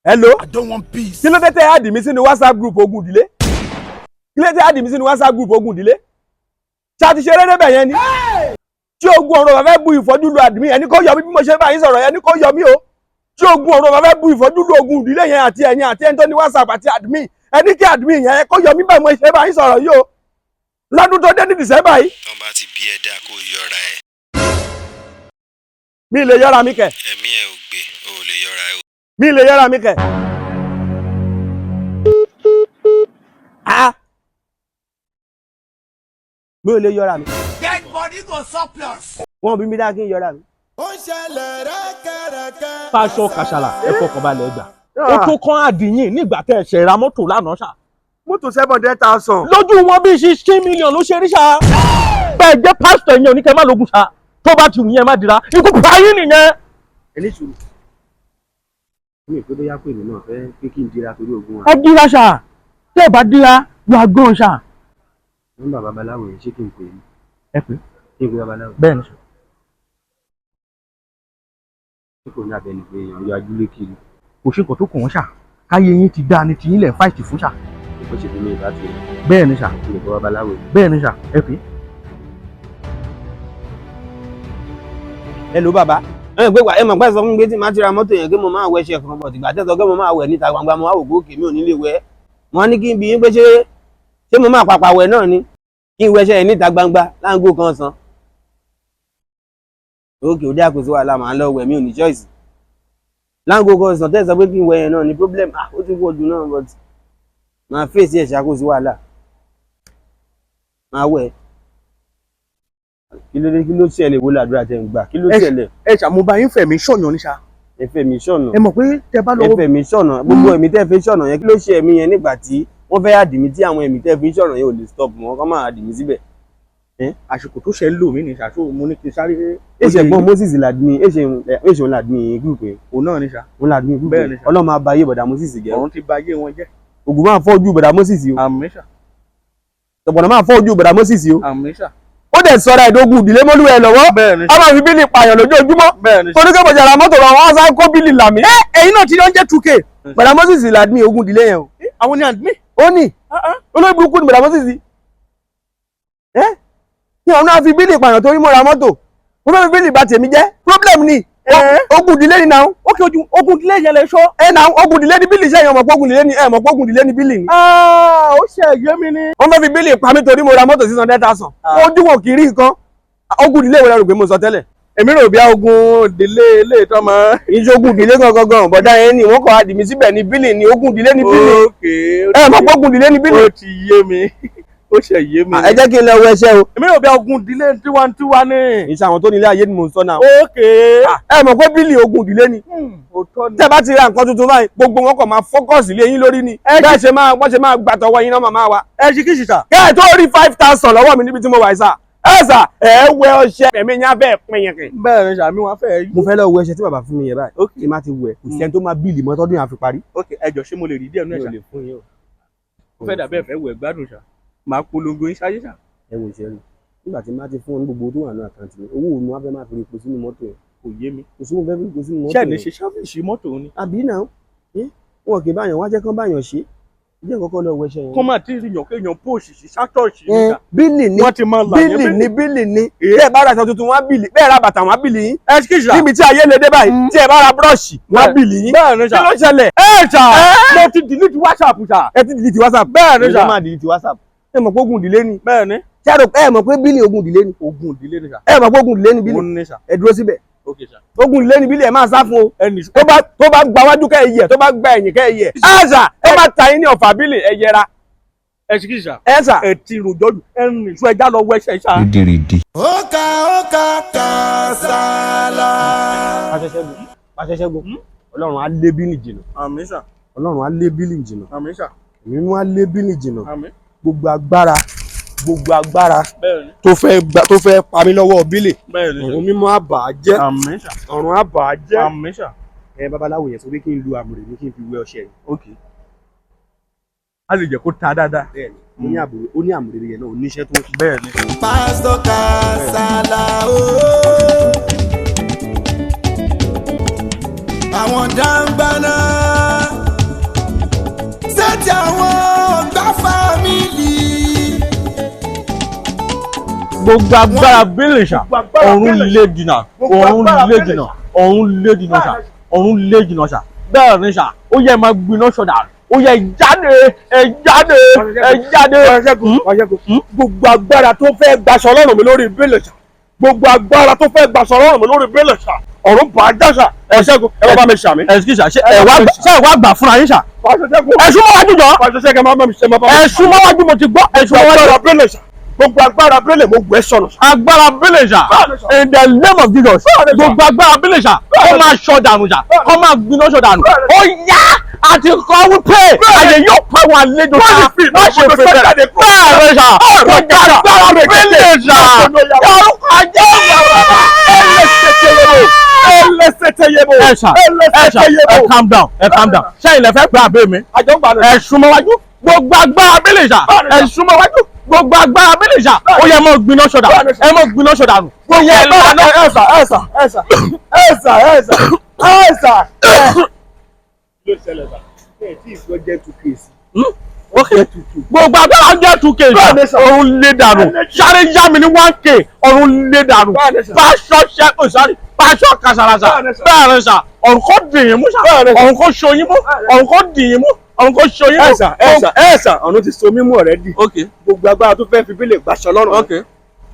Hello. I don't want peace. Kí ló dé tẹ́ add mi sínú WhatsApp group ogun ìdílé? Kí ló dé tẹ́ add mi sínú WhatsApp group ogun ìdílé? Ṣá ti ṣeré débẹ̀ yẹn ni? Tí ogun ọ̀run bá fẹ́ bu ìfọ́jú lu admin, ẹni kó yọ mí. Bí mo ṣe bá yín sọ̀rọ̀, ẹni kó yọ mí o. Tí ogun ọ̀run bá fẹ́ bu ìfọ́jú lu ogun ìdílé yẹn, àti ẹ̀yin àti ẹni tó ní WhatsApp àti admin, ẹni kí admin yẹn kó yọ mí báyìí mo ṣe bá yín sọ̀rọ̀ yìí o, lọ́dún tó dé ní December yìí. Tán bá ti bí ẹ dáa, kó yọra ẹ. Mi lè yọra mi kẹ̀. Ẹ̀mí ẹ ò gbé, o ò lè yọra ẹ o. Mi lè yọra mi kẹ̀. Ah, mi ò lè yọra mi. Dead body go surplus. Wọn bí mi dá kí n yọra mi. Ó ń ṣẹlẹ̀ rẹ́kẹ̀rẹ́kẹ́. Pásọ Kàṣàlà, ẹ fọkànbalẹ̀ gbà. Ó tó kán àdìyìn nígbà tẹ́ ẹ ṣe ra mọ́tò lánàá ṣá. Mọ́tò 700,000. Lójú wọn bíi 16 million ló ṣe rí ṣá. Bẹ́ẹ̀ jẹ́ pásítọ̀ yẹn, oníkẹ́ má lógun ṣá. Tó bá ti wù yẹn, má dira ikú pa yín nìyẹn. Ẹni sùúrù, mi ò pé bóyá pé èmi náà fẹ́ pé kí n dira torí ogun wa. Ẹ dira ṣá, tẹ́ ẹ bá dira, wà gan ṣá. Nọ́mbà babaláwo yẹn, ṣé kí n pè é? Ẹ pé. Kí n pè babaláwo? Bẹ́ẹ̀ ni. Ṣé kò ní abẹni pé èèyàn yọ ajúlé kiri? Kò sí nǹkan tó kàn wọ́n ṣá, káyé yín ti dáa ní tiyín lẹ̀ ń fight fún ṣá. Kò ṣe fi mi ìbá ti Bẹ́ẹ̀ ni ṣá. kí n pè babaláwo yẹn. Bẹ́ẹ̀ ni ṣá, ẹ pé. Hello bàbá, ẹ gbé wa. Ẹ mọ̀ pé sọ fún mi pé tí màá ti ra mọ́tò yẹn, kí mo máa wẹṣẹ kan bọ̀ tìgbà tẹ́sọ kí mo máa wẹ̀ níta gbangba, mo wá wò pé òkè mi ò ní lè wẹ̀. Wọ́n ní kí n bi yín pé ṣé mo máa pàpà wẹ̀ náà ni, kí n wẹṣẹ yẹn níta gbangba láǹgó kan san. Òkè òde àkóso wàhálà, màá lọ wẹ̀, mi ò ní choice. Láǹgó kan san tẹ́sọ pé kí n wẹ̀ yẹn náà ni problem. Ah, ó ti pọ̀ jù náà, but màá fèsì ẹ̀ ṣàkóso wàhálà, màá wẹ̀. Kí ló dé? Kí ló ṣẹlẹ̀? Wo làdúrà tẹ̀ ń gbà? Kí ló ṣẹlẹ̀? Ẹ ṣàmúbá yín fẹ̀mí ṣọ̀yàn ní ṣá. Ẹ fẹ́ mi ṣọ̀nà. Ẹ mọ̀ pé tẹ́ bá lọ. Ẹ fẹ́ mi ṣọ̀nà. Gbogbo ẹ̀mí tẹ́ fi ṣọ̀nà yẹn, kí ló ṣe ẹ̀mí yẹn nígbà tí wọ́n fẹ́ add mi, tí àwọn ẹ̀mí tẹ́ fi ṣọ̀nà yẹn ò lè stop wọn kọ́ máa add mi síbẹ̀? Àsìkò tó ṣe ń lò mí ní ṣá, tó mo ní kí n sáré. Èṣe ẹ̀gbọ́n Moses l'admin, èṣe òun l'admin group yẹn? Òun náà ní ṣá. Òun l'admin group Bẹ́ẹ̀ ni yẹn? Sir. Ọlọ́run máa ba ayé bọ̀dà Moses jẹ́. Ọ̀run ti ba ayé wọn jẹ́. Ògùn máa fọ́ ojú bọ̀dà Moses o. Àmín ṣá. Ṣọ̀pọ̀nà máa fọ́ ojú bọ̀dà Moses o. Àmín ṣá. Ó dẹ̀ sọ̀rọ̀ ẹ̀dógún ìdílé mọ́lú ẹ lọ́wọ́. Bẹ́ẹ̀ ni. A máa fi bílì pààyàn lójoojúmọ́. Bẹ́ẹ̀ ni. Torí pé bọ̀dà ra mọ́tò lọ, wọ́n sá kó bílì làmí. Ẹ̀yin náà ti lọ ń jẹ́ 2K. Bọ̀dà Moses l'admin ogun ìdílé yẹn o. Àwọn ni admin. Ó ní olórí burúkú ni bọ̀dà Moses ẹ́ ní ọ̀nà àfi bílì pààyàn torí mo ra mọ́tò, mo fẹ́ fi bílì bà tèmi jẹ́. Problem ni. Ogun ìdílé ni náà. Ókè, ojú ogun ìdílé yẹn lè sọ. Ẹ náà, ogun ìdílé ni bílì. Iṣẹ́ yẹn, mọ̀ pé ogun ìdílé ni? Ẹ mọ̀ pé ogun ìdílé ni bílì ni? Ó ṣe ẹ̀yẹ́ mi ni. Wọ́n fẹ́ fi bílì pa mí torí mo ra mọ́tò 600,000. Ojú wọn kì í rí nǹkan. Ogun ìdílé wo la rò pé mo sọ tẹ́lẹ̀? Èmi rò bí ogun ìdílé ilé ìtọ́ mọ́. Ìṣe ogun ìdílé gangan gan, bọ̀dá yẹn ni wọ́n kọ́ add mi síbẹ̀ ní bílì ni. Ogun ìdílé ni bílì. Ókè. Ẹ mọ̀ pé ogun ìdílé ni bílì? Ó ti yé mi, ó ṣe yé mi. Ẹ jẹ́ kí n lọ wọ ẹṣẹ́ o. Èmi rò bí ogun ìdílé tiwantiwa ni. Ìṣe àwọn tó nílé ayé ni mò ń sọ náà. Ókè. Ẹ mọ̀ pé bílì ogun ìdílé ni? Òótọ́ ni. Tẹ́ bá ti ra nǹkan tuntun báyìí, gbogbo wọn kàn máa focus lé yín lórí ni. Bẹ́ẹ̀ ṣe máa wọ́n ṣe máa gbà tọwọ́ yín náà máa wá. Ẹ ṣe kí ṣìṣà. Kẹ́ ẹ̀ tó rí 5,000 lọ́wọ́ mi níbi tí mo wà yìí sà, ẹ sà, ẹ wẹ ọṣẹ, ẹ̀mí yín á fẹ́ pín yín kìn. Bẹ́ẹ̀ ni, sàmì wọn fẹ́ yí. Mo fẹ́ lọ wẹ ọṣẹ tí bàbá fún mi yẹn báyìí. Ok. Kí n má ti wẹ̀, kò sẹ́ni tó máa bíìlì mọ́ tọ́dún yẹn á fi parí. Ok, ẹ jọ, ṣé mo lè rí díẹ̀ nú ẹ̀ Mi ò ṣá? lè fún yín o. Ó fẹ́ dàbí ẹ̀fẹ́ wẹ̀ gbádùn ṣá, màá polongo yín sáyé ṣá. Ẹ wò ìṣẹ́rí, nígbà tí má ti fún ọ ní gbogbo tó wà ní account mi, owó wo ni wọ́n fẹ́ máa fi rí epo sínú mọ́tò yẹn? Kò yé mi. Kò sí wọn fẹ́ fi rí epo sínú mọ́tò Ṣé ẹ̀ ní yẹn. ṣe service mọ́tò ni? Àbí náà wọn kì í báyàn wá jẹ́ kán báyàn ṣe jẹ́ kọ́kọ́ lọ wẹṣẹ yẹn. Kọ́ máa tí yàn kéèyàn post sí ṣátọ̀ọ̀ṣì Ẹ, níta. bílì ni. Wọ́n ti máa là yẹn. Bílì ni, bílì ni. Bẹ́ẹ̀ bá ra aṣọ tuntun, wọ́n á bílì. Bẹ́ẹ̀ ra bàtà, wọ́n á bílì yín. Ẹ ṣe kí ṣá. Níbi tí ayé lè dé báyìí, tí ẹ bá ra búrọ́ọ̀ṣì, wọ́n á bílì yín. Bẹ́ẹ̀ ni Kí ṣá. ló ṣẹlẹ̀? Ẹ ṣá, mo ti delete WhatsApp ṣá. Ẹ ti delete WhatsApp? Bẹ́ẹ̀ ni Èmi ṣá. máa delete WhatsApp. Ẹ mọ̀ pé ogun ìdílé ni? Bẹ́ẹ̀ ni. Ṣé ẹ mọ̀ pé bílì ogun ìdílé ni? Ogun ìdílé ni ṣá. Ẹ mọ̀ pé ogun ìdílé ni bílì? Òun ni ṣá. Ẹ dúró síbẹ̀. Ok ṣá. Ogun ìdílé ni bílì, ẹ máa sá fún o. Ẹnì. Tó bá gba wájú kẹ́ ẹ yẹ, tó bá gba ẹ̀yìn kẹ́ ẹ yẹ, ẹ ṣà, tó bá ta yín ní ọ̀fà bílì, ẹ yẹra. Ẹ ṣe kí ṣá. Ẹ ṣà. Ẹ ti rojọ́ jù, ẹnì ìṣó ẹja lọ wẹṣẹ ṣá. Ó ka ó ka Kàsálà. Pàṣẹ Ṣẹ́gun, Ọlọ́run á lé bílì jìnnà. Àmín ṣá. Ọlọ́run á lé bílì jìnnà. Àmín ṣá. Ẹ̀mí mímọ́ á lé bílì jìnnà. Àmín. Gbogbo agbára, gbogbo agbára Bẹ́ẹ̀ ni. tó fẹ́ gba, tó fẹ́ pa mí lọ́wọ́ bílì, Bẹ́ẹ̀ ni. ọ̀run mímọ́ á bà á jẹ́. Àmín ṣá. Ọ̀run á bà á jẹ́. Àmín ṣá. Ẹ babaláwo yẹn sọ pé kí n lu àmùrè mi, kí n fi wẹ ọṣẹ yìí. Ok, a lè jẹ́ kó ta dáadáa. Bẹ́ẹ̀ni, ó ní àmùrè, ó ní àmùrè yẹn náà oníṣẹ́ tó ń ṣe. Bẹ́ẹ̀ ni. Pásítọ̀ Kàsálà ooo. Àwọn dáńgbáná. Gbogbo agbára bílẹ̀ ṣá. Gbogbo agbára Ọ̀run bílẹ̀. lé jìnnà. Gbogbo Ọ̀run agbára lé bílẹ̀ jìnnà. Ọ̀run lé jìnnà ṣá. Ọ̀run lé jìnnà ṣá. Bẹ́ẹ̀ ni ṣá. Ó yẹ máa gbiná ṣọ̀dà. Ó yẹ jáde, ẹ jáde, ẹ jáde. Ọ̀ṣẹ́gun, Ọ̀ṣẹ́gun, gbogbo agbára tó fẹ́ gbaṣọ lọ́rùn mi lórí bílẹ̀ ṣá. Gbogbo agbára tó fẹ́ gbaṣọ lọ́rùn mi lórí bílẹ̀ ṣá. Ọ̀run bá a já ṣá. Ọ̀ṣẹ́gun, ẹ bá mi ṣàmì. Ẹ ṣá, ṣé ẹ wá gbà fúnra yín ṣá? Ọ̀ṣẹ́gun, Ẹ súnmọ́ wájú jọ. Ọ̀ṣẹ́gun, ẹ má mi ṣe, má bá mi Ẹ súnmọ́ wájú, mo ti gbọ́. Ẹ súnmọ́ wájú. Agbára bílẹ̀ ṣá. Gbogbo agbára bílẹ̀ mo gbẹ sọnù ṣá. Agbára bílẹ̀ ṣá. In the name of Jesus. Gbogbo agbára bílẹ̀ ṣá. Kó máa ṣọ dànù ṣá. Kó máa gbiná ṣọ dànù. Ó yá, àti kọ́ wípé àyè yóò pa àwọn àlejò ṣá. Má ṣe fẹ́ bẹ́ẹ̀ bẹ́ẹ̀ ṣá. Gbogbo agbára bílẹ̀ ṣá. Orúkọ ajé. Ẹlẹ́sẹ̀tẹ̀yẹbò. Ẹ ṣá, ẹ ṣá, ẹ calm down, ẹ calm down. Ṣé ilẹ̀ fẹ́ gbà abẹ́ mi? Àjọ ń gbà lọ. Ẹ súnmọ́ wájú. Gbogbo agbára bílẹ̀ ṣá. Ẹ súnmọ́ wájú. Gbogbo agbára bílẹ̀ ṣá. Ó yẹ mọ́ gbiná ṣọ̀dà. Ẹ mọ́ gbiná ṣọ̀dà nù. Gbogbo agbára náà. Ẹ̀sà, ẹ̀sà, ẹ̀sà, ẹ̀sà, ẹ̀sà, ẹ̀sà. Ló ṣẹlẹ̀ sà, ẹ̀ tí ìfẹ́ jẹ́ 2K sí. Gbogbo agbára jẹ́ 2K ṣá. Ọ̀run lé dànù. Sáré yá mi ní 1K. Ọ̀run lé dànù. Pásọ ṣẹ́kù sáré. Pásọ kàṣàràṣà. Bẹ́ẹ̀ ni ṣá. Ọ̀run kò dìyín mú ṣá. Ọ̀run kò ṣoyín mú. Ọ̀run kò dìyín mú. Ọ̀run kò ṣoyín mú. Ẹ̀sà, ẹ̀sà, ẹ̀sà, ọ̀run ti so mímú already. Ok. Gbogbo agbára tó fẹ́ fi bílẹ̀ gbaṣọ lọ́rùn mi. Ok.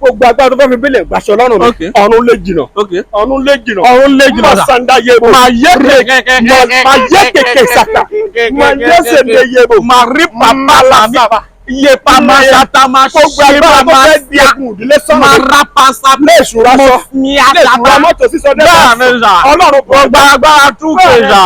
Gbogbo agbára tó fẹ́ fi bílẹ̀ gbaṣọ lọ́rùn mi. Ok. Ọ̀run lé jìnà. Ok. Ọ̀run lé jìnà. Ọ̀run lé jìnà ṣá. Masanda yebo. Màá yé kẹ̀kẹ́. Màá yé kẹ̀kẹ́ sàkà. Màá yé sèdè yebo. Màá rí pàpà làmì. Iye pàmà ṣàtà máa Gbogbo ṣe agbára tó máa fẹ́ di ṣíà. egun ìdílé sọ́run Máa mi. rá pàṣà. Lé ìṣúra sọ. Ní Lé ìṣúra àtàtà. mọ́tò sísọ Bẹ́ẹ̀ ni sà. Ọlọ́run bọ̀. Gbogbo agbára 2K ṣá.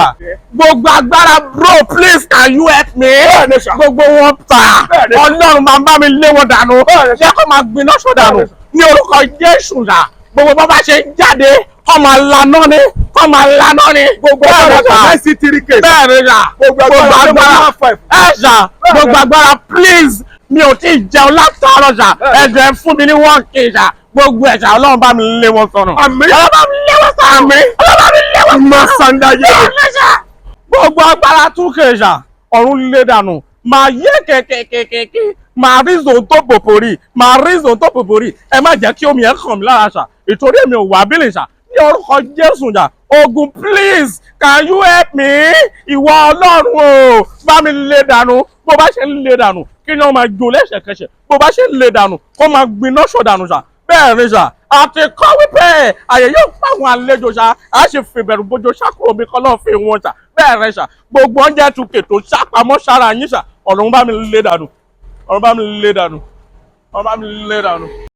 Gbogbo agbára, bro, please can you help me? Bẹ́ẹ̀ ni sà. Gbogbo wọn ta. Bẹ́ẹ̀ ni sà. Ọlọ́run máa bá mi lé wọn dànù. Bẹ́ẹ̀ ni sà. Jẹ́ kó máa gbiná sọ dànù. Bẹ́ẹ̀ ni sà. Ní orúkọ Jésù ṣá. Gbogbo bá bá ṣe ń jáde, kó máa laná ni, kó máa laná ni. Gbogbo Bẹ́ẹ̀ agbára ni tó sà. fẹ́ sí 3K. Bẹ́ẹ̀ ni sà. Gbogbo agbára tó máa 5. Ẹ ṣá, gbogbo agbára, please, mi ò tí ì jẹun látàárọ̀ ṣá. Ẹ̀jẹ̀ fún mi ní 1K ṣá. Gbogbo ẹ̀ṣà, Ọlọ́run bá mi lé wọn sọnù. Àmín. Ọlọ́run bá mi lé wọn sọnù. Àmín. Ọlọ́run bá mi lé wọn sọnù. Masanda yebo. Gbogbo agbára 2K ṣá, ọ̀run lé dànù. Màá yé kẹ̀kẹ̀kẹ̀kẹ̀, màá rí zòǹtó pòpòrì, màá rí zòǹtó pòpòrì. Ẹ má jẹ́ kí omi ẹ̀ kàn mí lára ṣá, ìtorí èmi ò wá bílẹ̀ ṣá. Ní orúkọ Jésù ṣá. Ogun, please can you help me? Ìwọ Ọlọ́run o, bá mi lé dànù. Bó bá ṣe ń lé dànù, kí ni wọ́n máa jó lẹ́sẹ̀kẹsẹ̀. Bó bá ṣe ń lé dànù, kó máa gbiná ṣọ̀ dànù ṣá. Bẹ́ẹ̀ ni ṣá. Àti kọ́ wípé àyè yóò pa àwọn àlejò ṣá, a ṣe fìbẹ̀rù bójú ṣàkóso mi kọ́ lọ́ọ́ fi wọn ṣá. Bẹ́ẹ̀ rẹ ṣá. Gbogbo oúnjẹ 2K tó ṣàpamọ́ sára yín ṣá, ọ̀run bá mi lé dànù. Ọ̀run bá mi lé dànù. Ọ̀run bá mi lé dànù.